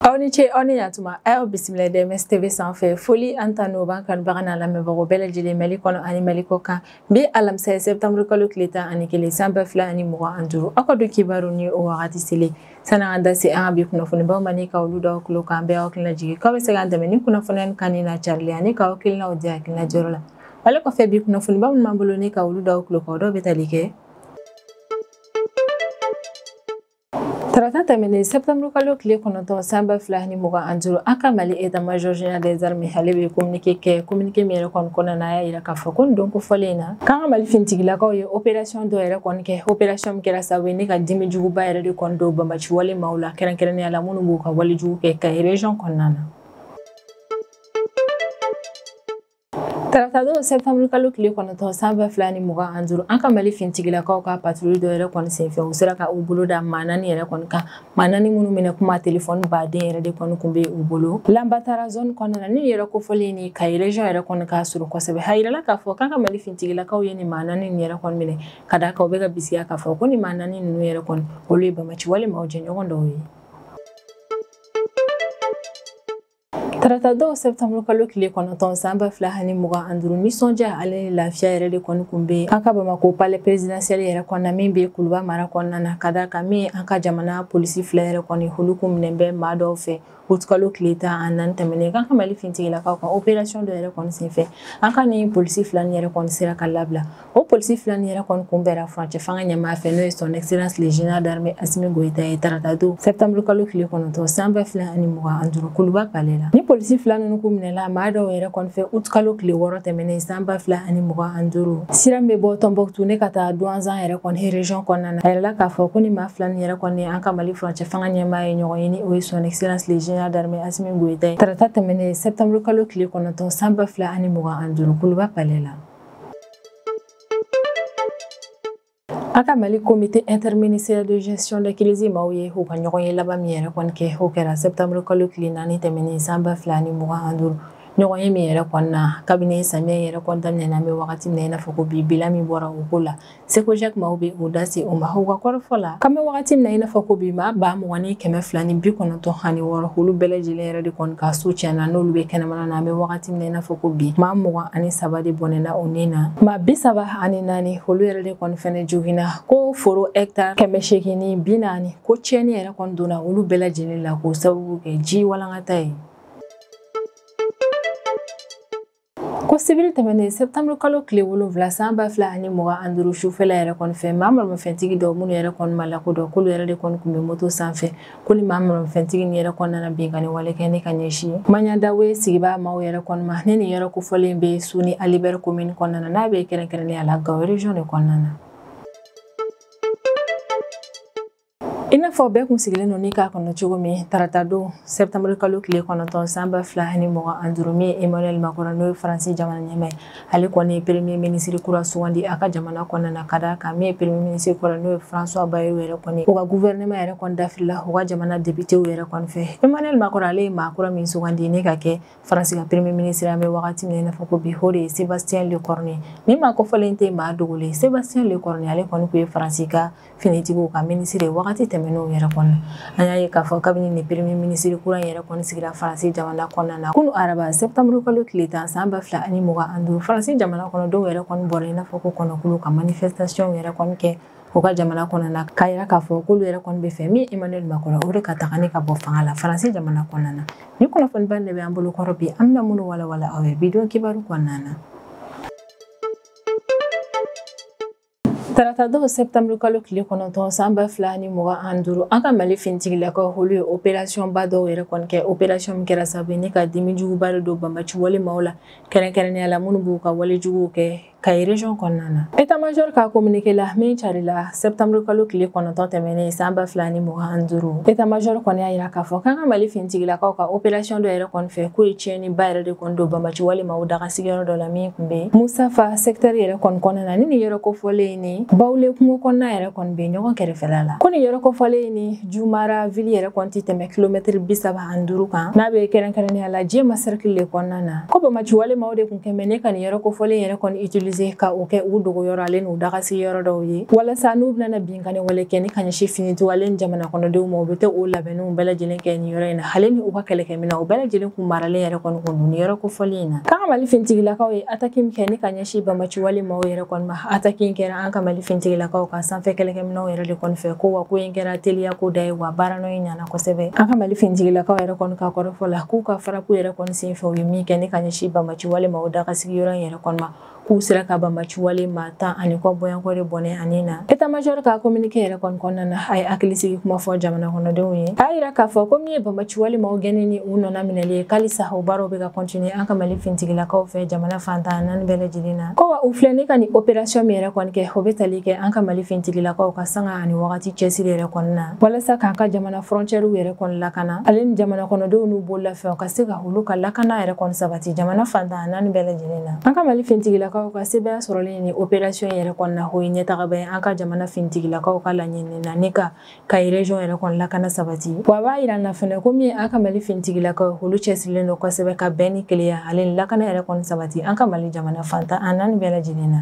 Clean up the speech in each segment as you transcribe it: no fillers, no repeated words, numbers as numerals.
Aw ni ce aw ni yantuma a y'aw bisimila DMS TV sanfɛ foli an ta n'o b'an kanubaga n'a lamɛnbagaw bɛɛ lajɛlen Mali kɔnɔ ani Mali kɔ kan bi alamisa ye septembre kalo tile 11 san 2025 aw ka don kibaru ni o wagati selen sani an da se an ka bi kunnafonibaw ma ni ka olu d'aw tulo kan an bɛ aw hakilina jigin k'aw bɛ se k'an dɛmɛ ni kunnafoniya kan ni na carili ani k'aw hakilinaw di hakilina jɔyɔrɔ la ale kɔfɛ bi kunnafoniba minnu b'an bolo ni ka olu d'aw tulo kan o dɔw bɛ tali kɛ Tarata tɛmɛnen septembre kalo tile 9 san 2025 an ka Mali état-major général des armées ale bɛ communiqué kɛ communiqué min yɛrɛ kɔni kɔnɔna na a y'a yira k'a fɔ ko nin don kofɔlen in na k'an ka Mali finitigilakaw ye opération dɔ yɛrɛ kɔni kɛ opération min kɛra sababu ye ne ka dimi juguba yɛrɛ de kɔni don banbaci wale maaw la kɛrɛnkɛrɛnnenya la minnu b'u ka wale jugu kɛ Kayi région kɔnɔna na. Tarata don septembre kalo tile 9 san 2025 an ka Mali finitigilakaw ka patrouille dɔ yɛrɛ kɔni senfɛ u sera ka u bolo da maa naani yɛrɛ kɔni kan maa naani minnu minɛ kuma telefɔni baden yɛrɛ de kɔni kun bɛ u bolo Lambatara zone kɔnɔna na ni yɛrɛ kofɔlen ni Kayi région yɛrɛ kɔni ka surun kosɛbɛ a yirala k'a fɔ k'an ka Mali finitigilakaw ye nin maa naani nin yɛrɛ kɔni minɛ ka d'a kan u bɛ ka bisigiya k'a fɔ ko nin maa naani ninnu yɛrɛ kɔni olu ye banbaci wale maaw jɛɲɔgɔn dɔw ye. Tarata don septembre kalo tile 9 san 2025 nisɔndiya ale ni lafiya yɛrɛ de kɔni kun bɛ an ka Bamako palais présidentiel yɛrɛ kɔnɔna min bɛ Kuluba mara kɔnɔna na ka d'a kan min an ka jamana polisi fila yɛrɛ kɔni olu kun minɛ bɛ maa dɔw fɛ août kalo tile 14 tɛmɛnen k'an ka Mali finitigilakaw ka opération dɔ yɛrɛ kɔni senfɛ an ka nin polisi fila nin yɛrɛ kɔni sera ka labila o polisi fila nin yɛrɛ kɔni kunbɛra furancɛ fanga ɲɛmaa fɛ n'o ye son excellence le général d'armée Assimi Goïta ye tarata don septembre kalo tile 9 san 2025 Kuluba palais la ni polisi fila ninnu kun minɛla maa dɔw yɛrɛ kɔni fɛ août kalo tile 6 tɛmɛnen san 2025 sira min bɛ bɔ Tombouctou ne ka taa Douentza yɛrɛ kɔni région kɔnɔna na a yirala k'a fɔ ko ni maa fila nin yɛrɛ kɔni an ka Mali furancɛ fanga ɲɛmaa ye ɲɔgɔn ye ni o ye son excellence le général d'armée Assimi Goïta ye tarata tɛmɛnen septembre kalo tile 9 san 2025 Kuluba palais la. An ka Mali comité interministériel de gestion de crise maaw ye u ka ɲɔgɔn ye laban min yɛrɛ kɔni kɛ o kɛra septembre kalo tile 4 tɛmɛnen san 2025 ɲɔgɔn ye min yɛrɛ kɔni na kabini samiya yɛrɛ kɔni daminɛna an bɛ wagati min na i n'a fɔ ko bi bilan min bɔra o ko la SECOGEC maaw bɛ u da se o ma u ka kɔrɔfɔ la k'an bɛ wagati min na i n'a fɔ ko bi maa 20,296 olu bɛɛ lajɛlen yɛrɛ de kɔni ka so tiɲɛna n'olu bɛ kɛnɛmana na an bɛ wagati min na i n'a fɔ ko bi maa 23 de bɔnɛna o ni na maa 34 olu yɛrɛ de kɔni fɛnɛ joginna ko foro hectare 840 ko tiɲɛni yɛrɛ kɔni donna olu bɛɛ lajɛlen la k'o sababu kɛ ji walankata ye. Ko sibiri tɛmɛnen septembre kalo tile 7 san 2025 sufɛla yɛrɛ kɔni fɛ maa maramafɛntigi dɔw minnu yɛrɛ kɔni ma lakodɔn k'olu yɛrɛ de kɔni kun bɛ moto sanfɛ ko ni maa maramafɛntigi nin yɛrɛ kɔni nana binkanni wale kɛ ne ka ɲɛsin Maɲadawe sigibaa maaw yɛrɛ kɔni ma ne nin yɔrɔ kofɔlen bɛ Soni Ali Ber commune kɔnɔna na n'a bɛ kɛrɛnkɛrɛnnenya la Gao région de kɔnɔna na. I n'a fɔ bɛɛ kun sigilen don ni k'a kɔnɔ cogo min tarata don septembre kalo tile 9 san 2025 min ye Emmanuel Macron n'o ye Faransi jamana ɲɛmaa ye ale kɔni ye premier ministre kura sugandi a ka jamana kɔnɔna na ka d'a kan min ye premier ministre kura n'o ye François Bayrou yɛrɛ kɔni u ka gouvernement yɛrɛ kɔni dafirila u ka jamana députéw yɛrɛ kɔni fɛ Emmanuel Macron ale ye maa kura min sugandi ne ka kɛ Faransi ka premier ministre an bɛ wagati min na i n'a fɔ ko bi o de ye Sébastien Lecornu ni maa kofɔlen tɛ maa dogolen Sébastien Lecornu ale kɔni kun ye Faransi ka finitigiw ka ministre ye wagati tɛmɛnenw yɛrɛ kɔnɔ an y'a ye k'a fɔ kabini ni premier ministre kura yɛrɛ kɔni sigira Faransi jamana kɔnɔna na kunu araba septembre kalo tile 10 san 2025 Faransi jamana kɔnɔdenw yɛrɛ kɔni bɔra i n'a fɔ ko kɔnɔkulu ka manifestation yɛrɛ kɔni kɛ u ka jamana kɔnɔna na k'a yira k'a fɔ k'olu yɛrɛ kɔni bɛ fɛ min Emmanuel Macron o de ka taga ne ka bɔ fanga la Faransi jamana kɔnɔna na ni kunnafoniba de bɛ an bolo kɔrɔ bi an bɛna minnu walawala aw ye bi don kibaru kɔnɔna na. Tarata don septembre kalo tile 9 san 2025 an ka Mali finitigilakaw olu ye opération ba dɔw yɛrɛ kɔni kɛ opération min kɛra sababu ye ne ka dimi juguba de don banbaci wale maaw la kɛrɛnkɛrɛnnenya la minnu b'u ka wale juguw kɛ Kayi région kɔnɔna na. État-major ka communiqué la min carila septembre kalo tile 9 tɛmɛnen san 2025 état-major kɔni y'a yira k'a fɔ k'an ka Mali finitigilakaw ka opération dɔ yɛrɛ kɔni fɛ k'o ye tiɲɛniba yɛrɛ de kɔni don banbaci wale maaw daga sigiyɔrɔ dɔ la min kun bɛ Musafa secteur yɛrɛ kɔni kɔnɔna na ni nin yɔrɔ kofɔlen ni Bawule kungo kɔnɔna yɛrɛ kɔni bɛ ɲɔgɔn kɛrɛfɛla la ko nin yɔrɔ kofɔlen ni Jumara ville yɛrɛ kɔni tɛ tɛmɛ kilomɛtiri 35 kan n'a bɛ kɛrɛnkɛrɛnnenya la Jema cercle de kɔnɔna na ko banbaci wale maaw de kun kɛmɛ ne ka nin yɔrɔ kofɔlen yɛrɛ kɔni utiliser utiliser ka o kɛ u dogoyɔrɔ ale n'u dagasigi yɔrɔ dɔw ye, walasa n'u bɛna binkanni wale kɛ ni ka ɲɛsin finitigiw ale ni jamana kɔnɔdenw ma, u bɛ taa o labɛnniw bɛɛ lajɛlen kɛ nin yɔrɔ in na. Ale ni u ka kɛlɛkɛminɛn, o bɛɛ lajɛlen kun maralen yɛrɛ kɔni kun don nin yɔrɔ kofɔlen in na. K'an ka Mali finitigilakaw ye attaque min kɛ ni ka ɲɛsin bamaci wale maaw yɛrɛ kɔni ma, attaque in kɛra an ka Mali finitigilakaw ka sanfɛ kɛlɛkɛminɛnw yɛrɛ de kɔni fɛ, ko wa ko in kɛra teliya ko da ye, wa baara nɔ in ɲana kosɛbɛ. An ka Mali finitigilakaw yɛrɛ kɔni ka kɔrɔfɔ la, k'u ka frappe yɛrɛ kɔni sen fɛ, u ye min kɛ ni ka ɲɛsin bamaci wale maaw dagasigi yɔrɔ in yɛrɛ kɔni ma, k'u sera ka bamaci wale maa 10 ani kɔ bɔɲɔgɔnko de bɔnɛ ani na. État major ka communiqué yɛrɛ kɔni kɔnɔna na, a ye hakilisigi kuma fɔ jamana kɔnɔdenw ye. A y'a yira k'a fɔ ko min ye bamaci wale maaw gɛnni ni u nɔna minɛli ye, k'alisa o baaraw bɛ ka continuer an ka Mali finitigilakaw fɛ jamana fantan naani bɛɛ lajɛlen na. Ko wa u filɛ ni ka nin opération min yɛrɛ kɔni kɛ, o bɛ tali kɛ an ka Mali finitigilakaw ka sanga ani wagati cɛsiri yɛrɛ kɔni na, walasa k'an ka jamana frontière yɛrɛ kɔni lakana, ale ni jamana kɔnɔdenw n'u bololafɛnw ka se ka olu ka lakana yɛrɛ kɔni sabati jamana fantan naani bɛɛ lajɛlen na. An ka Mali finitigilakaw ka sebaya sɔrɔlen ni opération yɛrɛ kɔni na, o ye ɲɛtaga bɛ an ka jamana finitigilakaw ka laɲini na ni ka Kayi région yɛrɛ kɔni lakana sabati. Wa a b'a yira na fɛnɛ ko min ye an ka Mali finitigilakaw, olu cɛsirilen don kosɛbɛ ka bɛn ni kelenya ale ni lakana yɛrɛ kɔni sabati an ka Mali jamana fantan an naani bɛɛ lajɛlen na.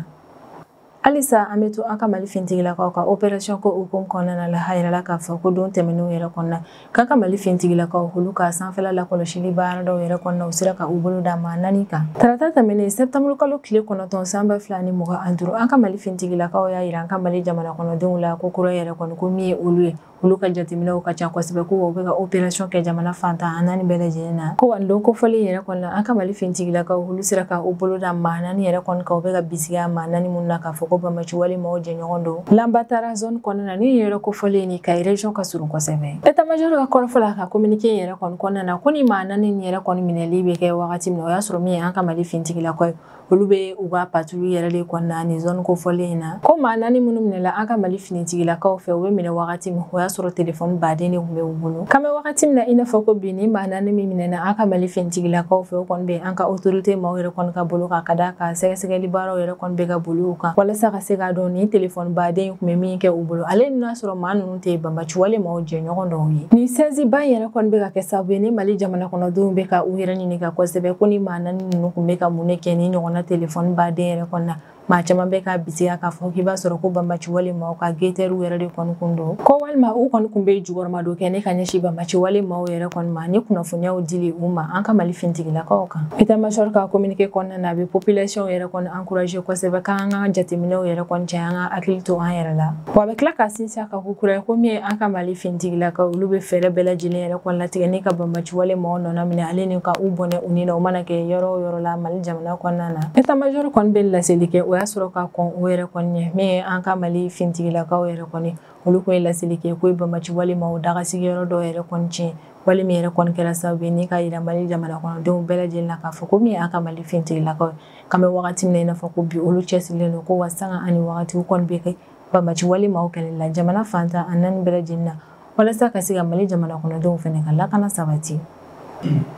Halisa an bɛ to an ka Mali finitigilakaw ka opération ko hukumu kɔnɔna la. A yirala k'a fɔ ko don tɛmɛnenw yɛrɛ kɔnɔna, k'an ka Mali finitigilakaw, olu ka sanfɛla lakɔlɔsili baara dɔw yɛrɛ kɔnɔna, u sera ka u bolo da maa naani kan. Tarata tɛmɛnen, septembre kalo tile 9 san 2025, an ka Mali finitigilakaw y'a yira an ka Mali jamana kɔnɔdenw la ko kura yɛrɛ kɔni, ko min ye olu ye, olu ka jateminɛw ka ca kosɛbɛ, ko u bɛ ka opération kɛ jamana fantan an naani bɛɛ lajɛlen na. Ko wa don kofɔlen yɛrɛ kɔnɔna, an ka Mali finitigilakaw, olu sera ka u bolo da maa naani yɛrɛ kɔni kan, u bɛ ka bisigiya maa naani minnu na k'a fɔ ko bamaci wale maaw jɛɲɔgɔn don Lanbatara zone kɔnɔna na, ni yɔrɔ kofɔlen ni Kayi région ka surun kosɛbɛ. État major ka kɔrɔfɔ la, ka communiqué yɛrɛ kɔni kɔnɔna na, ko ni maa naani yɛrɛ kɔni minɛli bɛ kɛ wagati min na, o y'a sɔrɔ min ye an ka Mali finitigilakaw ye, olu bɛ u ka patrouille yɛrɛ de kɔnɔna ni zone kofɔlen in na. Ko maa naani minnu minɛla an ka Mali finitigilakaw fɛ, u bɛ minɛ wagati min, o y'a sɔrɔ telefɔni baden de tun bɛ u bolo. K'an bɛ wagati min na i n'a fɔ ko bi, ni maa naani min minɛna an ka Mali finitigilakaw fɛ, o kɔni bɛ an ka autorité maaw yɛrɛ kɔni ka bolo kan, ka d'a kan sɛgɛsɛgɛli baaraw yɛrɛ kɔni bɛ ka boli u kan, walasa ka se k'a dɔn ni telefɔni baden tun bɛ min kɛ u bolo, ale n'a sɔrɔ maa ninnu tɛ banbaci wale maaw jɛɲɔgɔn dɔw ye. Nin saisie ba in yɛrɛ kɔni bɛ ka kɛ sababu ye ni Mali jamana kɔnɔdenw bɛ ka u yɛrɛ ɲininka kosɛbɛ ko ni maa naani ninnu tun bɛ ka mun de kɛ ni ɲɔgɔnna telefɔni baden yɛrɛ kɔni na. Maa caman bɛ ka bisigiya k'a fɔ k'i b'a sɔrɔ ko banbaci wale maaw ka guetteurs yɛrɛ de kɔni kun don, ko walima u kɔni kun bɛ jukɔrɔmadon kɛ ne ka ɲɛsin banbaci wale maaw yɛrɛ kɔni ma ni kunnafoniyaw dili u ma an ka Mali finitigilakaw kan. État major ka communiqué kɔnɔna na, a bɛ population yɛrɛ kɔni encourager kosɛbɛ k'an ka jateminɛw yɛrɛ kɔni caya, an ka hakili to an yɛrɛ la. Wa a bɛ tila ka sinsin a kan ko kura ye ko min ye an ka Mali finitigilakaw, olu bɛ fɛɛrɛ bɛɛ lajɛlen yɛrɛ kɔni latigɛ ni ka banbaci wale maaw nɔna minɛ, ale ni ka u bɔnɛ u ni na, o mana kɛ yɔrɔ o yɔrɔ la Mali jamana kɔnɔna na. État major kɔni bɛ laseli kɛ, o y'a sɔrɔ ka kɔn o yɛrɛ kɔni ɲɛ, min ye an ka Mali finitigilakaw yɛrɛ kɔni, olu kun ye laseli kɛ ko ye bamaci wale maaw dagasigi yɔrɔ dɔw yɛrɛ kɔni tiɲɛ, wale min yɛrɛ kɔni kɛra sababu ye ni ka yira Mali jamana kɔnɔdenw bɛɛ lajɛlen na k'a fɔ ko min ye an ka Mali finitigilakaw ye, k'an bɛ wagati min na i n'a fɔ ko bi, olu cɛsirilen don ko wa sanga ani wagati u kɔni bɛ kɛ bamaci wale maaw kɛlɛli la jamana fantan a naani bɛɛ lajɛlen na, walasa ka se ka Mali jamana kɔnɔdenw fana ka lakana sabati.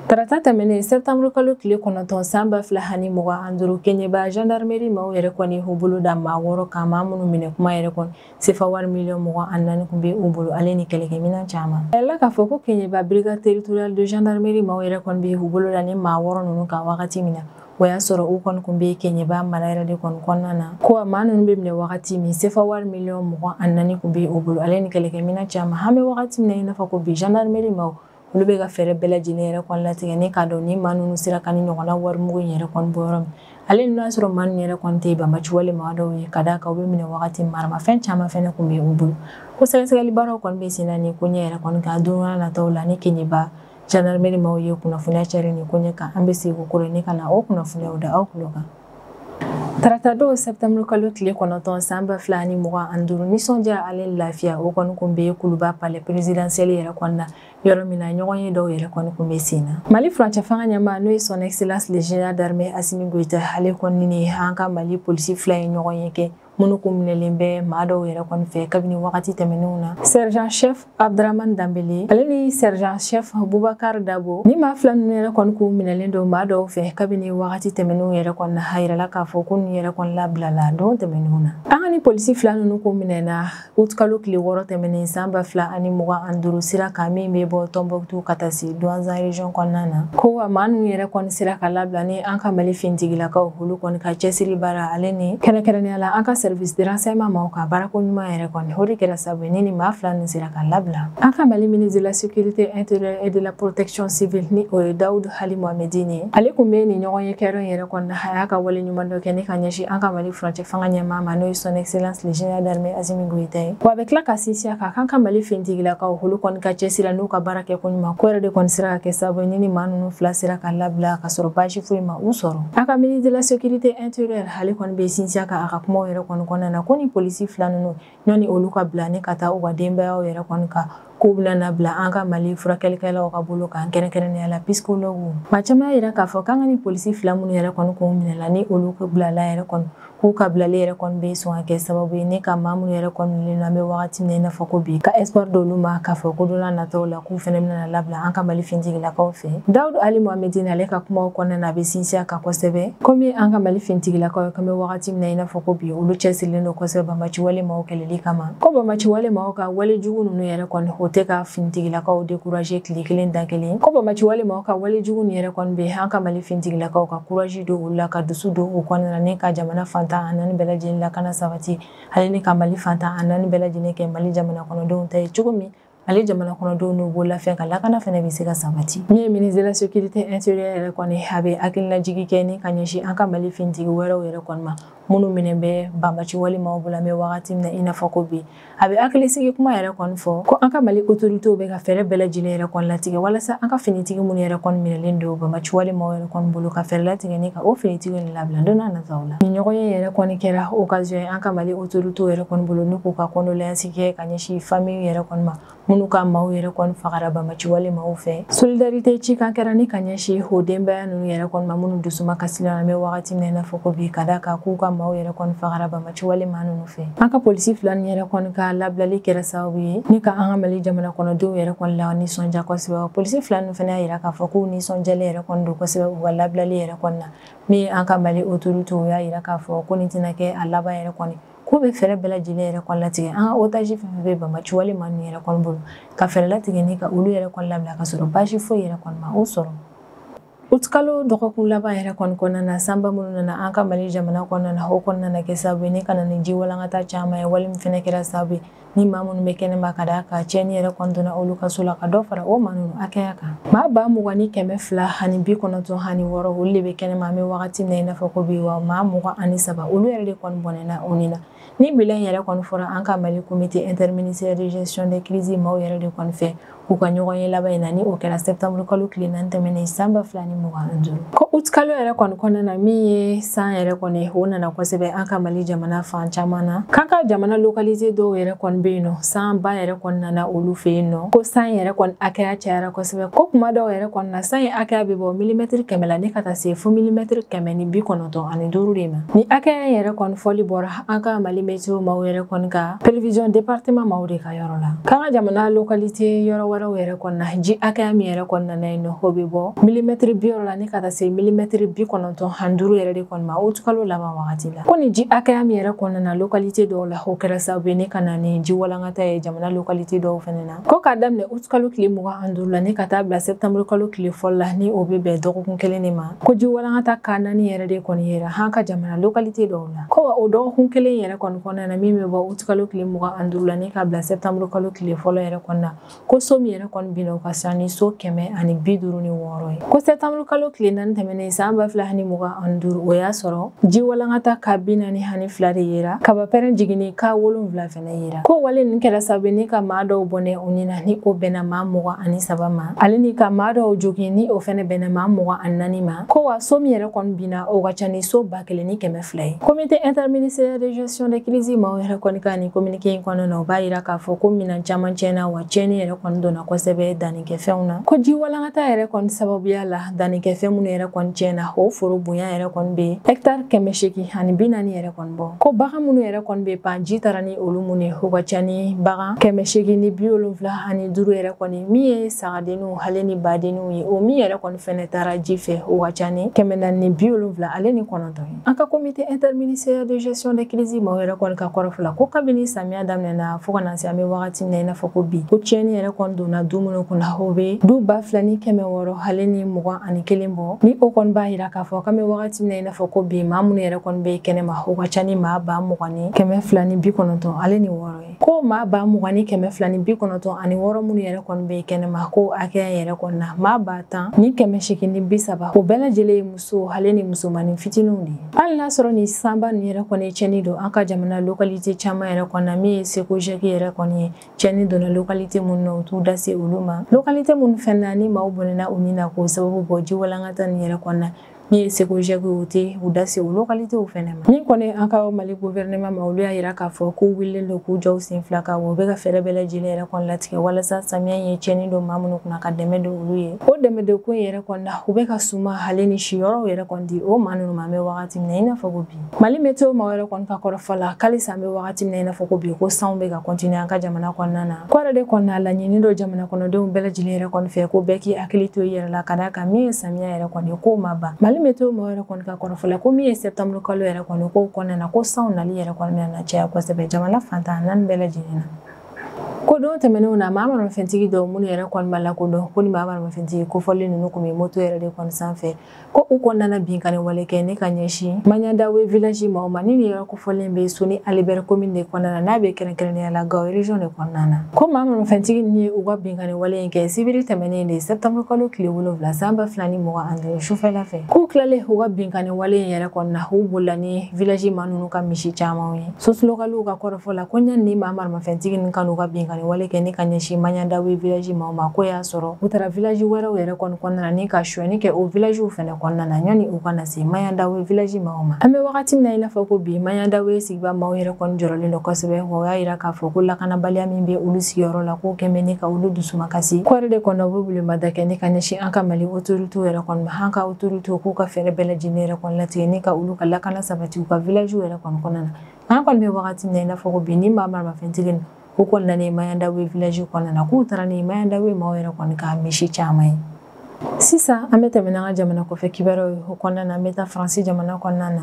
Tarata tɛmɛnen, septembre kalo tile 9 san 2025, Keɲeba gendarmerie maaw yɛrɛ kɔni u bolo da maa wɔɔrɔ kan, maa minnu minɛ kuma yɛrɛ kɔni, sefa wari miliyɔn 24 tun bɛ u bolo, ale ni kɛlɛkɛminɛn caman. A yirala k'a fɔ ko Keɲeba brigade territoriale de gendarmerie maaw yɛrɛ kɔni bɛ u bolo da ni maa wɔɔrɔ ninnu kan wagati min na, o y'a sɔrɔ u kɔni kun bɛ Keɲeba mara yɛrɛ de kɔni kɔnɔna na. Ko maa ninnu bɛ minɛ wagati min, sefa wari miliyɔn 24 tun bɛ u bolo, ale ni kɛlɛkɛminɛn caman. An bɛ wagati min na i n'a fɔ ko bi, gendarmerie maaw, olu bɛ ka fɛɛrɛ bɛɛ lajɛlen yɛrɛ kɔni latigɛ ni k'a dɔn ni maa ninnu sera ka ni ɲɔgɔnna warimugu in yɛrɛ kɔni bɔ yɔrɔ min, ale n'o y'a sɔrɔ maa ninnu yɛrɛ kɔni tɛ banbaci wale maa dɔw ye, ka d'a kan u bɛ minɛ wagati, maramafɛn caman fɛnɛ kun bɛ u bolo. Ko sɛgɛsɛgɛli baaraw kɔni bɛ sen na ni ko ɲɛ yɛrɛ kɔni kan. Don n'a nataw la, ni Keɲeba gendarmerie maaw ye kunnafoniya cari ni ko ɲɛ kan, an bɛ segin ko ni ka na o kunnafoniyaw da aw tulo kan. Tarata don, septembre kalo tile 9 san 2025, nisɔndiya ale lafiya o kɔni kun bɛ Kuluba palais présidentiel yɛrɛ kɔnɔna, yɔrɔ min na ɲɔgɔn ye dɔw yɛrɛ kɔni kun bɛ sen na. Mali furancɛ fanga ɲɛmaa, n'o ye Son Excellence le Général d'armée Assimi Goïta, ale kɔni ni an ka Mali polisi fila ye ɲɔgɔn ye kɛ. Minnu kun minɛlen bɛ maa dɔw yɛrɛ kɔni fɛ kabini wagati tɛmɛnenw na. Sergent chef Abdramane Dambele ale ni sergent chef Boubacar Dabo ni maa fila ninnu yɛrɛ kɔni kun minɛlen don maa dɔw fɛ kabini wagati tɛmɛnenw yɛrɛ kɔni na. A yirala k'a fɔ ko ninnu yɛrɛ kɔni labilala don tɛmɛnenw na. An ka ni polisi fila ninnu kun minɛna août kalo tile 6 tɛmɛnen san 2025 sira kan min bɛ bɔ Tombouctou ka taa se Douentza région kɔnɔna na. Ko wa maa ninnu yɛrɛ kɔni sera ka labila ni an ka Mali finitigilakaw olu kɔni ka cɛsiri baara ale ni kɛrɛnkɛrɛnnenya la an ka service de renseignement maaw ka baarako ɲuman yɛrɛ kɔni o de kɛra sababu ye ni maa fila ninnu sera ka labila. An ka Mali ministre de la sécurité intérieure et de la protection civile ni o ye Daoud Ali Mohamedine ye, ale kun bɛ nin ɲɔgɔn ye kɛyɔrɔ in yɛrɛ kɔni na. A y'a ka wale ɲuman dɔ kɛ ni ka ɲɛsin an ka Mali furancɛ fanga ɲɛmaa ma, n'o ye son excellence le général d'armée Assimi Goïta ye. Wa a bɛ tila ka sinsin a kan k'an ka Mali finitigilakaw olu kɔni ka cɛsiri n'u ka baara kɛ ko ɲuman ko yɛrɛ de kɔni sera ka kɛ sababu ye ni maa ninnu fila sera ka labila ka sɔrɔ baasi foyi ma u sɔrɔ. An ka ministre de la sécurité intérieure ale kɔni bɛ sinsin a kan a ka kumaw yɛrɛ kɔni kɔnɔna na ko ni polisi fila ninnu ɲɔni olu ka bila ni ka taa u ka denbayaw yɛrɛ kɔni kan k'u bɛna bila an ka Mali furakɛlikɛlaw ka bolo kan kɛrɛnkɛrɛnnenya la psychologue. Maa caman y'a yira k'a fɔ k'an ka ni polisi fila minnu yɛrɛ kɔni kun minɛla ni olu bilala yɛrɛ kɔni k'u ka bilali yɛrɛ kɔni bɛ sɔn ka kɛ sababu ye ne ka maa minnu yɛrɛ kɔni minɛlen don an bɛ wagati min na i n'a fɔ ko bi ka espoir d'olu ma k'a fɔ ko don n'a nataw la k'u fɛnɛ bɛna labila an ka Mali finitigilakaw fɛ. Daoud Ali Mohamedine ale ka kumaw kɔnɔna na a bɛ sinsin a kan kosɛbɛ komi an ka Mali finitigilakaw ye k'an bɛ wagati min na i n'a fɔ ko bi olu cɛsirilen don kosɛbɛ banbaci wale maaw kɛlɛli kama. Ko banbaci wale maaw ka wale jugu ninnu yɛrɛ kɔni o tɛ ka finitigilakaw décourager tile kelen da kelen. Ko banbaci wale maaw ka wale jugu ninnu yɛrɛ kɔni bɛ an ka Mali finitigilakaw ka courage don olu la ka dusu don u kɔnɔna na ni ka jamana fantan a naani bɛɛ lajɛlen lakana sabati ale ni ka Mali fantan a naani bɛɛ lajɛlen kɛ Mali jamana kɔnɔdenw ta ye cogo min Mali jamana kɔnɔdenw n'u bololafɛn ka lakana fɛnɛ bɛ se ka sabati. Min ye ministre de la sécurité intérieure yɛrɛ kɔni a bɛ hakilinajigi kɛ ni ka ɲɛsin an ka Mali finitigi wɛrɛw yɛrɛ kɔni ma minnu minɛ bɛ banbaci wale maaw bolo an bɛ wagati min na i n'a fɔ ko bi. A bɛ hakilisigi kuma yɛrɛ kɔni fɔ ko an ka Mali autorités bɛ ka fɛɛrɛ bɛɛ lajɛlen yɛrɛ kɔni latigɛ walasa an ka finitigi minnu yɛrɛ kɔni minɛlen don banbaci wale maaw yɛrɛ kɔni bolo ka fɛɛrɛ latigɛ ni ka o finitigi ninnu labila don n'a nataw la. Nin ɲɔgɔn ye yɛrɛ kɔni kɛra occasion ye an ka Mali autorités yɛrɛ kɔni bolo n'u k'u ka condoléances kɛ ka ɲɛsin famille yɛrɛ kɔni ma minnu ka maaw yɛrɛ kɔni fagara banbaci wale maaw fɛ. Solidarité cikan kɛra ni ka ɲɛsin o denbaya ninnu yɛrɛ kɔni ma minnu dusuma kasilen an bɛ wagati min na i n'a fɔ ko bi ka d'a kan k'u ka maaw yɛrɛ kɔni fagara banbaci wale maa ninnu fɛ. An ka polisi fila ninnu yɛrɛ kɔni ka labilali kɛra sababu ye ni ka an ka Mali jamana kɔnɔdenw yɛrɛ kɔni la nisɔndiya kosɛbɛ. Polisi fila ninnu fana y'a yira k'a fɔ k'u nisɔndiyalen yɛrɛ kɔni don kosɛbɛ u ka labilali yɛrɛ kɔni na. Min ye an ka Mali autorités y'a yira k'a fɔ ko nin tɛna kɛ a laban yɛrɛ kɔni k'u bɛ fɛɛrɛ bɛɛ lajɛlen yɛrɛ kɔni latigɛ an ka otage fɛn fɛn bɛ banbaci wale maa ninnu yɛrɛ kɔni bolo ka fɛɛrɛ latigɛ ni ka olu yɛrɛ kɔni labila ka sɔrɔ baasi foyi yɛrɛ kɔni ma o sɔrɔ. Août kalo dɔgɔkun laban yɛrɛ kɔni kɔnɔna na sanba minnu nana an ka Mali jamana kɔnɔna na o kɔnɔna na kɛ sababu ye ni ka na ni ji walankata caman ye wali min fɛnɛ kɛra sababu ye ni maa minnu bɛ kɛnɛma ka d'a kan tiɲɛni yɛrɛ kɔni donna olu ka so la ka dɔ fara o maa ninnu hakɛya kan. Maa 20,296 olu de bɛ kɛnɛma an bɛ wagati min na i n'a fɔ ko bi wa maa 23 olu yɛrɛ de kɔni bɔnɛna o ni na. Ni bilan yɛrɛ kɔni fɔra an ka Mali comité interministériel de gestion des crises maaw yɛrɛ de kɔni fɛ k'u ka ɲɔgɔn ye laban in na ni o kɛra septembre kalo tile 4 tɛmɛnen san 2025. Ko août kalo yɛrɛ kɔni kɔnɔna na min ye san yɛrɛ kɔni o nana kosɛbɛ an ka Mali jamana fan caman na. K'an ka jamana localité dɔw yɛrɛ kɔni bɛ yen nɔ sanba yɛrɛ kɔni nana olu fɛ yen nɔ ko san yɛrɛ kɔni hakɛya cayara kosɛbɛ ko kuma dɔw yɛrɛ kɔni na san in hakɛya bɛ bɔ milimɛtiri 100 la ni ka taa se fo milimɛtiri 195 de ma. Ni hakɛya yɛrɛ kɔni fɔli bɔra an ka Mali météo maaw yɛrɛ kɔni ka prévision département maaw de ka yɔrɔ la. K'an ka jamana localité yɔrɔ wɛrɛw yɛrɛ kɔni na ji hakɛya min yɛrɛ kɔni nana yen nɔ o bɛ bɔ milimɛtiri 60 la ni ka taa se milimɛtiri 95 yɛrɛ de kɔni ma août kalo laban wagati la. Ko nin ji hakɛya min yɛrɛ kɔni nana localité dɔw la o kɛra sababu ye ni ka na ni ji walankata ye jamana localité dɔw fɛnɛ na. Ko k'a daminɛ août kalo tile 25 la ni ka taa bila septembre kalo tile 1 la ni o bɛ bɛn dɔgɔkun kelen de ma ko ji walankata ka naani yɛrɛ de kɔni yera an ka jamana localité dɔw la. Ko wa o dɔgɔkun kelen yɛrɛ kɔni kɔnɔna na min bɛ bɔ août kalo tile 25 la ni ka bila septembre kalo tile 1 yɛrɛ kɔni na ko so min yɛrɛ kɔni binna o ka ca ni so 156 ye. Ko septembre kalo tile 4 tɛmɛnen san 2025 o y'a sɔrɔ ji walankata ka 42 de yera kabapɛrɛn jiginni ka 7 fɛnɛ yera. Ko wale ninnu kɛra sababu ye ni ka maa dɔw bɔnɛ u ni na ni o bɛnna maa 23 ma ale ni ka maa dɔw jogin ni o fɛnɛ bɛnna maa 24 ma. Ko wa so min yɛrɛ kɔni binna o ka ca ni so 1200 ye. Comité interministériel de gestion des crises maaw yɛrɛ kɔni ka nin communiqué in kɔnɔna na, o b'a yira k'a fɔ ko minɛn caman tiɲɛna, wa tiɲɛni yɛrɛ kɔni donna kosɛbɛ dannikɛfɛnw na. Ko ji walankata yɛrɛ kɔni sababuya la, dannikɛfɛn minnu yɛrɛ kɔni tiɲɛna, o foro bonya yɛrɛ kɔni bɛ hectare 840 yɛrɛ kɔni bɔ. Ko bagan minnu yɛrɛ kɔni bɛ pan ji taara ni olu minnu ye, o ka ca ni bagan 875 yɛrɛ kɔni, min ye sagadenninw ale ni badenninw ye, o min yɛrɛ kɔni fɛnɛ taara ji fɛ, o ka ca ni 479 ye. An ka comité interministériel de gestion des crises maaw yɛrɛ kɔni ka kɔrɔfɔ la, ko kabini samiya daminɛna fo ka na se an bɛ wagati min na i n'a fɔ ko bi, ko tiɲɛni yɛrɛ kɔni donna du minnu kunna, o bɛ du 2621 bɔ. Ni o kɔni b'a yira k'a fɔ k'an bɛ wagati min na i n'a fɔ ko bi, maa minnu yɛrɛ kɔni bɛ kɛnɛma, o ka ca ni maa 20,296 ye. Ko maa 20,296 minnu yɛrɛ kɔni bɛ kɛnɛma, ko hakɛya yɛrɛ kɔni na maa 10,830, o bɛɛ lajɛlen ye muso ale ni musomanin fitininw de ye. Hali n'a sɔrɔ ni sanba ninnu yɛrɛ kɔni ye tiɲɛni don an ka jamana localité caman yɛrɛ kɔni na, min ye SECOGEC yɛrɛ kɔni ye, tiɲɛni donna localité minnu na, u t'u da se olu ma. Localité minnu fɛnɛ na ni maaw bɔnɛna u ni na k'o sababu bɔ ji walankata nin yɛrɛ kɔni na, min ye SECOGEC ye, u tɛ u da se o localitéw fɛnɛ ma. Min kɔni an ka Mali gouvernement ma, olu y'a yira k'a fɔ k'u wulilen don k'u jɔ u sen fila kan, wa u bɛ ka fɛɛrɛ bɛɛ lajɛlen yɛrɛ kɔni latigɛ walasa samiya in ye tiɲɛni don maa minnu kunna, ka dɛmɛ don olu ye. O dɛmɛ don ko in yɛrɛ kɔni na, u bɛ ka suma ale ni siyɔrɔw yɛrɛ kɔni di o maa ninnu ma an bɛ wagati min na i n'a fɔ ko bi. Mali météo maaw yɛrɛ kɔni ka kɔrɔfɔ la, k'alisa an bɛ wagati min na i n'a fɔ ko bi, ko sanw bɛ ka continuer an ka jamana kɔnɔna na. Ko yɛrɛ de kɔni na, laɲini don jamana kɔnɔdenw bɛɛ lajɛlen yɛrɛ kɔni fɛ ko bɛɛ k'i hakili to i yɛrɛ la, ka d'a kan min ye samiya yɛrɛ kɔni ye, k'o ma ban. Mali météo maaw yɛrɛ kɔni ka kɔrɔfɔ la, ko min ye septembre kalo yɛrɛ kɔni k'o kɔnɔna na, ko sanw nali yɛrɛ kɔni bɛna na caya kosɛbɛ jamana fantan naani bɛɛ lajɛlen na. Ko don tɛmɛnenw na, maa maramafɛntigi dɔw minnu yɛrɛ kɔni ma lakodɔn, ko ni maa maramafɛntigi kofɔlen ninnu kun bɛ moto yɛrɛ de kɔni sanfɛ, ko u kɔni nana binkanni wale kɛ ne ka ɲɛsin Maɲandawe village maaw ma, ni nin yɔrɔ kofɔlen bɛ Soni Ali Ber commune de kɔnɔna na, n'a bɛ kɛrɛnkɛrɛnnenya la Gao région de kɔnɔna na. Ko maa maramafɛntigi ninnu ye u ka binkanni wale in kɛ sibiri tɛmɛnen de septembre kalo tile 7 san 2025 sufɛla fɛ. K'u tilalen u ka binkanni wale in yɛrɛ kɔni na, u bolila ni village maa ninnu ka misi camanw ye. Source locales ka kɔrɔfɔ la, ko ɲani ni maa maramafɛntigi ninnu ka n'u ka binkanni wale kɛ ne ka ɲɛsin Maɲandawe village maaw ma, ko y'a sɔrɔ u taara village wɛrɛw yɛrɛ kɔni kɔnɔna na ni ka sonyɛni kɛ o village fɛnɛ kɔnɔna na ɲani u ka na se Maɲandawe village maaw ma. An bɛ wagati min na i n'a fɔ ko bi, Maɲandawe sigiba maaw yɛrɛ kɔni jɔrɔlen don kosɛbɛ, wa o y'a yira k'a fɔ ko lakanabaliya min bɛ olu sigiyɔrɔ la, k'o kɛn bɛ ne ka olu dusumakasi. Ko yɛrɛ de kɔni u bɛ welemada kɛ ne ka ɲɛsin an ka Mali autorité yɛrɛ kɔni ma, an ka autorité k'u ka fɛɛrɛ bɛɛ lajɛlen yɛrɛ kɔni latigɛ ne ka olu ka lakana sabati u ka village yɛrɛ kɔni kɔnɔna na. An kɔni bɛ wagati min na i n'a fɔ ko bi, ni maa maramafɛntigi ninnu u kɔni nana Maɲandawe village kɔnɔna na, k'u taara ni Maɲandawe maaw yɛrɛ kɔni ka misi caman ye. Sisan an bɛ tɛmɛ n'an ka jamana kɔfɛ kibaruyaw ye, o kɔnɔna na an bɛ taa Faransi jamana kɔnɔna na.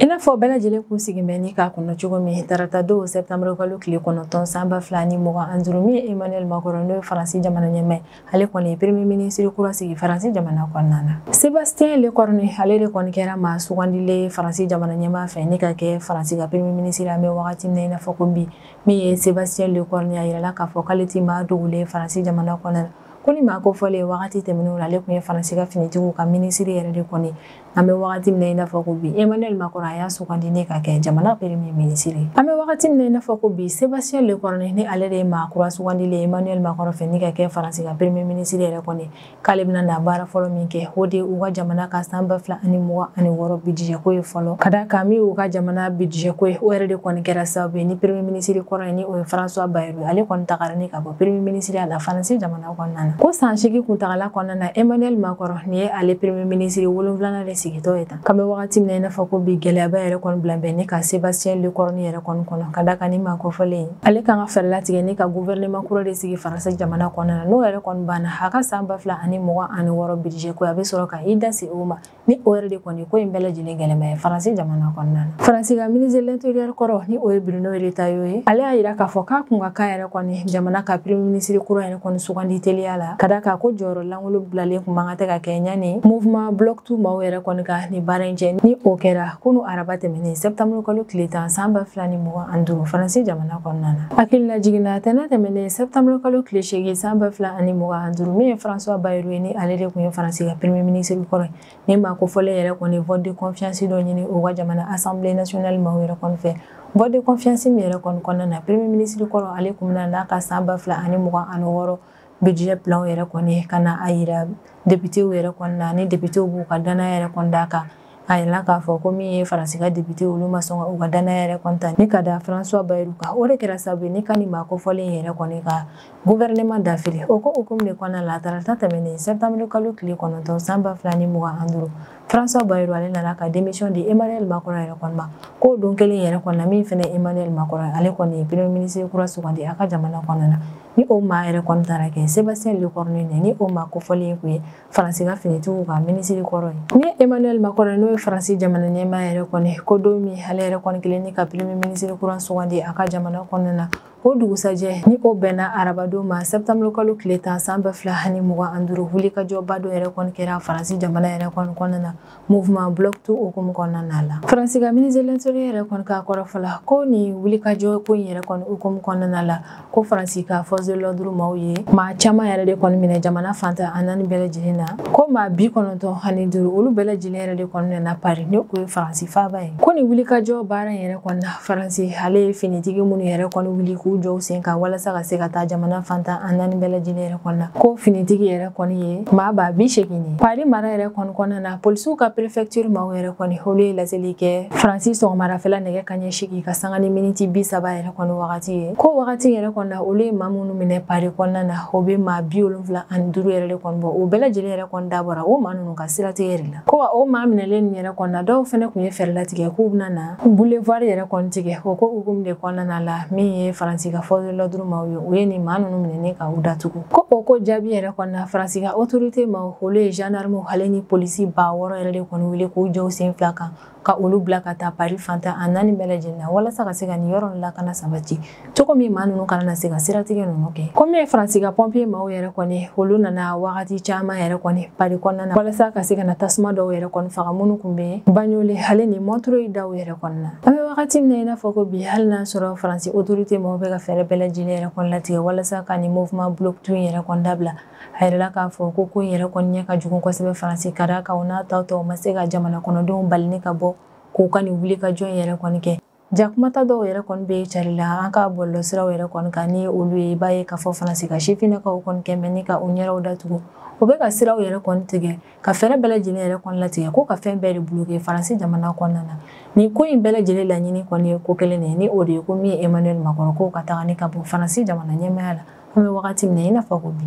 I n'a fɔ bɛɛ lajɛlen k'u sigi bɛ ni k'a kɔnɔ cogo min, tarata don septembre kalo tile 9 san 2025, min ye Emmanuel Macron n'o ye Faransi jamana ɲɛmaa, ale kɔni ye premier ministre kura sigi Faransi jamana kɔnɔna na. Sébastien Lecornu ale de kɔni kɛra maa sugandilen Faransi jamana ɲɛmaa fɛ ni ka kɛ Faransi ka premier ministre an bɛ wagati min na i n'a fɔ ko bi. Min ye Sébastien Lecornu, a yirala k'a fɔ k'ale ti maa dogolen Faransi jamana kɔnɔna na, ko ni maa kofɔlen wagati tɛmɛnenw na, ale tun ye Faransi ka finitigiw ka minisiri yɛrɛ de kɔni. An bɛ wagati min na i n'a fɔ ko bi, Emmanuel Macron a y'a sugandi ne ka kɛ jamana premier ministre. An bɛ wagati min na i n'a fɔ ko bi, Sébastien Lecornu ni ale de ye maa kura sugandilen Emmanuel Macron fɛ ni ka kɛ Faransi ka premier ministre yɛrɛ kɔni, k'ale bɛna na baara fɔlɔ min kɛ, o de ye u ka jamana ka san 2026 budget ko ye fɔlɔ. Ka d'a kan min y'u ka jamana budget ko ye, o yɛrɛ de kɔni kɛra sababu ye ni premier ministre kɔrɔ ye, ni o ye François Bayrou, ale kɔni tagara ni ka bɔ premier ministre la Faransi jamana kɔnɔna na. Ko san 8 kuntagala kɔnɔna na, Emmanuel Macron ni ye ale premier ministre 7nan de sigitɔ ye tan. K'an bɛ wagati min na i n'a fɔ ko bi, gɛlɛyaba yɛrɛ kɔni bila bɛ ne ka Sébastien Lecornu yɛrɛ kɔni kɔnɔ, ka d'a kan ni maa kofɔlen ale kan ka fɛɛrɛ latigɛ ne ka gouvernement kura de sigi Faransi jamana kɔnɔna na. N'o yɛrɛ kɔni banna, a ka san 2026 budget ko a bɛ sɔrɔ ka i da se o ma, ni o yɛrɛ de kɔni ko in bɛɛ lajɛlen gɛlɛma ye Faransi jamana kɔnɔna na. Faransi ka ministre de l'intérieur kɔrɔ ni o ye Bruno Retailleau ye, ale y'a yira k'a fɔ k'a kun ka kan yɛrɛ kɔni jamana ka premier ministre kura yɛrɛ kɔni sugandi teliya la, ka d'a kan ko jɔyɔrɔ lankolon bilalen kun man kan tɛ ka kɛ ɲani mouvement bloc tout maaw yɛrɛ kɔni ka nin baara in cɛ. Ni o kɛra kunu araba tɛmɛnen septembre kalo tile 10 san 2025 Faransi jamana kɔnɔna na. Hakilina jiginna tɛnɛ tɛmɛnen septembre kalo tile 8 san 2025, min ye François Bayrou ye, ni ale de kun ye Faransi ka premier ministre kɔrɔ ye, ni maa kofɔlen yɛrɛ kɔni vote de confiance dɔ ɲini u ka jamana assemblée nationale maaw yɛrɛ kɔni fɛ. Vote de confiance min yɛrɛ kɔni kɔnɔna na, premier ministre kɔrɔ ale kun bɛna n'a ka san 2026 budget plan yɛrɛ kɔni ka na a yira députéw yɛrɛ kɔni na, ni députéw b'u ka danaya yɛrɛ kɔni d'a kan. A yirala k'a fɔ ko min ye Faransi ka député olu ma sɔn ka u ka danaya yɛrɛ kɔni ta ni ka da François Bayrou kan. O de kɛra sababu ye ni ka nin maa kofɔlen yɛrɛ kɔni ka gouvernement dafiri. O ko hukumu de kɔnɔna la, tarata tɛmɛnen septembre kalo tile 9 san 2025, François Bayrou ale nana ka démission di Emmanuel Macron yɛrɛ kɔni ma. K'o don kelen yɛrɛ kɔni na, min fɛnɛ Emmanuel Macron ale kɔni ye premier ministre kura sugandi a ka jamana kɔnɔna na, ni o maa yɛrɛ kɔni taara kɛ Sébastien Lecornu, ni o maa kofɔlen kun ye Faransi ka finitigiw ka minisiri kɔrɔ ye. Ni Emmanuel Macron, n'o ye Faransi jamana ɲɛmaa yɛrɛ kɔni, ko don min ale yɛrɛ kɔni kelen ni ka premier ministre kura sugandi a ka jamana kɔnɔna na, o dugusajɛ ni o bɛnna arabadon ma septembre kalo tile 10 san 2025, wulikajɔba dɔ yɛrɛ kɔni kɛra Faransi jamana yɛrɛ kɔni kɔnɔna na, mouvement Bloc tout hukumu kɔnɔna na la. Faransi ka ministre de l'Intérieur yɛrɛ kɔni k'a kɔrɔfɔ la ko nin wulikajɔ ko in yɛrɛ kɔni hukumu kɔnɔna la, ko Faransi ka force de l'ordre maaw ye maa caman yɛrɛ de kɔni minɛ jamana fantan a naani bɛɛ lajɛlen na, ko maa 95 olu bɛɛ lajɛlen yɛrɛ de kɔni nana Paris, ni o ye Faransi faaba ye. Ko nin wulikajɔ baara in yɛrɛ kɔni na, Faransi ale ye finitigi minnu yɛrɛ kɔni wuli k'u jɔ u sen kan walasa ka se ka taa jamana fantan a naani bɛɛ lajɛlen yɛrɛ kɔni na, ko finitigi yɛrɛ kɔni ye maa 80,000 ye. Paris mara yɛrɛ kɔni kɔnɔna na, polisiw ka préfecture maaw yɛrɛ kɔni olu ye laseli kɛ Faransi sɔgɔmadafɛla nɛgɛ kanɲɛ 8 ka sanga ni miniti 30 yɛrɛ kɔni wagati ye. Ko wagati yɛrɛ kɔni na, olu ye maa minnu minɛ Paris kɔnɔna na, o bɛ maa 75 yɛrɛ de kɔni bɔ. O bɛɛ lajɛlen yɛrɛ kɔni dabɔra o maa ninnu ka siratigɛ yɛrɛ la. Ko wa o maa minɛlen ninnu yɛrɛ kɔni na, dɔw fɛnɛ kun ye fɛɛrɛ latigɛ k'u bɛna na boulevard yɛrɛ kɔni tigɛ. O ko hukumu de kɔnɔna na la, min ye Faransi ka force de l'ordre maaw ye, u ye nin maa ninnu minɛ ka u datugu. Ko o ko jaabi yɛrɛ kɔni na, Faransi ka autorité maaw olu ye gendarme ale ni polisi 6000 yɛrɛ de kɔni wuli k'u jɔ u sen fila kan ka olu bila ka taa Paris fantan a naani bɛɛ lajɛlen na, walasa ka se ka nin yɔrɔ lakana sabati cogo min maa ninnu kana na se ka siratigɛ ninnu kɛ. Ko min ye Faransi ka pompier maaw yɛrɛ kɔni, olu nana wagati caman yɛrɛ kɔni Paris kɔnɔna na walasa ka se ka na tasuma dɔw yɛrɛ kɔni faga minnu kun bɛ Bagnolet ale ni Montreuil daw yɛrɛ kɔni na. An bɛ wagati min na i n'a fɔ ko bi, hali n'a sɔrɔ Faransi autorité maaw bɛ ka fɛɛrɛ bɛɛ lajɛlen yɛrɛ kɔni latigɛ walasa ka nin mouvement Bloc tout yɛrɛ kɔni dabila, a yɛrɛ k'a fɔ ko ko in yɛrɛ kɔni ɲɛ ka jugu kosɛbɛ Faransi, ka d'a kan o n'a taw tɔw ma se ka jamana kɔnɔdenw bali ni ka bɔ k'u ka nin wulikajɔ in yɛrɛ kɔni kɛ. Jakumata dɔw yɛrɛ kɔni bɛ cari la an ka bɔlɔlɔsiraw yɛrɛ kɔni kan, ni olu ye i b'a ye k'a fɔ Faransi ka sifinnakaw kɔni kɛ mɛ ni ka u ɲɛrɛw datugu, u bɛ ka siraw yɛrɛ kɔni tigɛ ka fɛɛrɛ bɛɛ lajɛlen yɛrɛ kɔni latigɛ ko ka fɛn bɛɛ de bloquer Faransi jamana kɔnɔna na. Nin ko in bɛɛ lajɛlen laɲini kɔni ye ko kelen de ye, ni o de ye ko min ye Emmanuel Macron ko ka taga ni ka bɔ Faransi jamana ɲɛmaaya la. An bɛ wagati min na i n'a fɔ ko bi.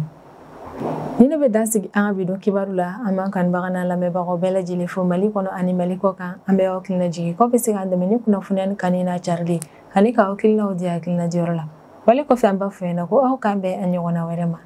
Ni ne bɛ dan sigi an ka bi don kibaru la, an b'an kanubaga n'an lamɛnbagaw bɛɛ lajɛlen fo Mali kɔnɔ ani Mali kɔ kan. An bɛ aw hakilina jigin k'aw bɛ se k'an dɛmɛ ni kunnafoniya ni kanu n'a carili ani k'aw hakilinaw di hakilina diyɔrɔ la. Wale kɔfɛ, an b'a fɔ ɲɛna ko aw k'an bɛn an ɲɔgɔnna wɛrɛ ma.